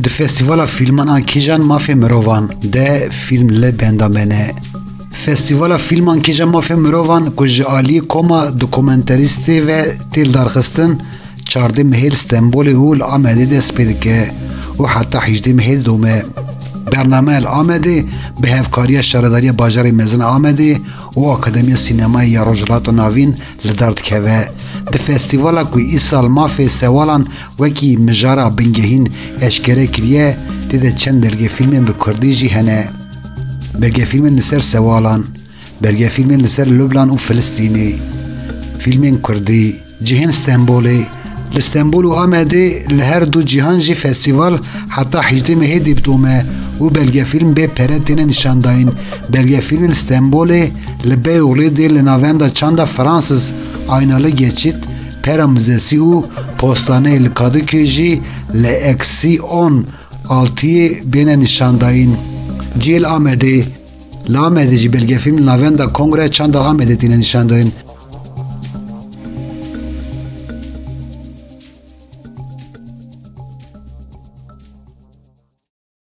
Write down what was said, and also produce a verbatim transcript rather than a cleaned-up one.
Di Festîvala Fîlman a Kîjan Mafê Mirovan de fîlm li benda me ne. Festîvala Fîlman Kîjan Mafê Mirovan ku ji aliyê koma dokumenterîstê ve tê lidarxistin, çardeh mehê li Stenbolê û li Amedê dest pê dike û heta hejdeh mehê didome. Bernameya li Amedê bi hevkariya Şaredariya Bajarê Mezin a Amedê û Akademiya Sînemayê ya Rojhilata Navîn li dar dikeve. Di festîvala ku îsal mafê Sewalan wekî mijara bingehîn eşkere kiriye, tê de çend belgefîlmên bi kurdî jî hene. Belgefîlmên li ser Sewalan, belgefîlmên li ser Lubnan û Filistînê, fîlmên kurdî, cihên Stenbolê. Li Stenbol û Amedê li her du cîhan jî festîval heta hejdeh mehê dê bidome û belgefîlm bê pere têne nîşandayîn. Belgefîlmên li Stenbolê li Beyoğlu'yê dê li navenda çanda Fransız Aynalı Geçit, Pera Müzesi û Postaneyê li Kadıköy jî li eksi on altiyê bêne nîşandayîn. Cihê li Amedê. Li Amedê jî belgefîlm li navenda Kongre Çanda Amedê têne nîşandayîn.